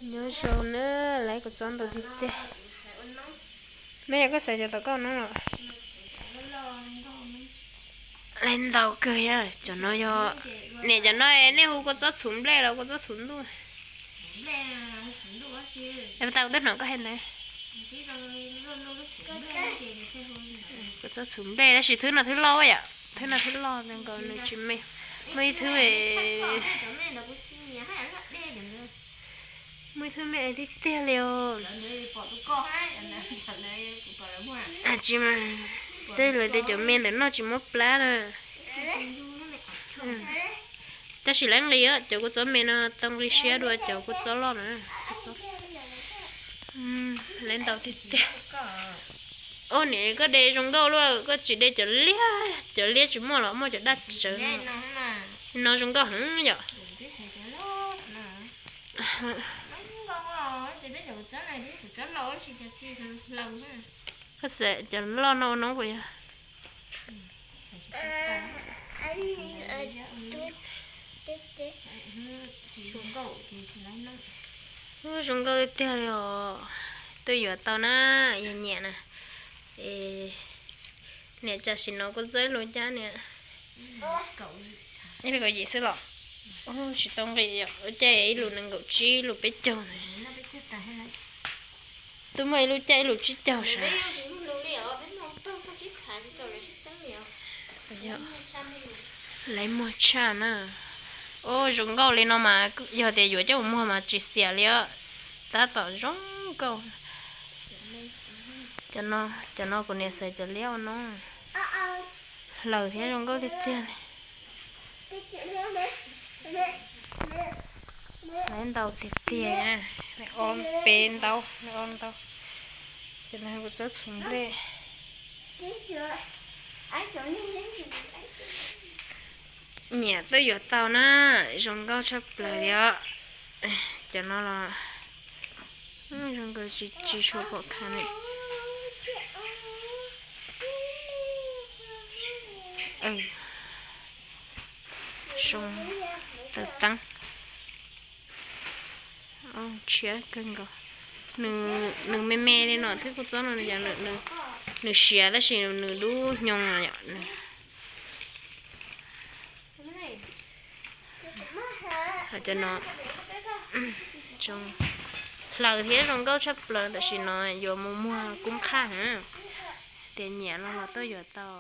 Nyob zoo na, lawv kua txob ntau tiag tiag. Me yog koj xaiv cov tom koj no los? Lawv ntau kawg yog cov no yog, niam cov no nej hu kua txob txhuv nplej los kua txob txhuv ntuj? Tau twb hnov koj hais ntawd. Kua txob txhuv nplej tab sis thwb no thwb loj yom, thwb no thwb loj nkaus nws tsis me. Muaj ib thwb, muaj ib thwb me tiag tiag li os. Tsis mas, tej lawv tias cov me ntawm no tsis muab plab na. Tab sis lawv nqis cov kua txob me no tau nqi siab dua cov kua txob loj na. Lawv ntau tiag tiag. Ub, niam koj de zoo nkauj luaj, koj tsis de cov liab, cov liab tsis muaj los muaj cov daj tsawv no. No zoo nkauj heev yom. Koj xaiv cov loj no ua noob puas yog? Ub, zoo nkauj tiag tiag li os. Twb yuav tau na, yog nyiam na. Niam tam sim no kuv txob ib lub cab niam, ib lub kaum yim xwb los? Ub, tsis tau nqis yom, caij ib lub nees nkaum tsib, ib lub peb caug. Twb muaj ib lub caij ib lub tsib caug sav. Lawv muag tshaj na. Ub, zoo nkauj li no mas yog tias yuav coj mus muag mas tsis xiam li os. Tab tom zoo nkauj. Cov no kuv niam xaiv cov liab ua noob. Hlaws thiab zoo nkauj tiag tiag li. Lawv ntau tiag tiag, ob peb ntau, ob ntau. Cov no kuv txob txhuv nplej. Niam twb yuav tau na, zoo nkauj tshaj plaws li os. Cov no los zoo nkauj tsis tshua pom khav ne. Zoo taws teeb. Tshiab kawg nkaus. Nws me me li no thiab kuv txob no, nws siav tab sis nws dub hnyo yom. Cov no hlaws thiab zoo nkauj tshaj plaws, tam sim no yuav mus muag kub qhaj heev. Tias nyiam no los tuaj yuav tau.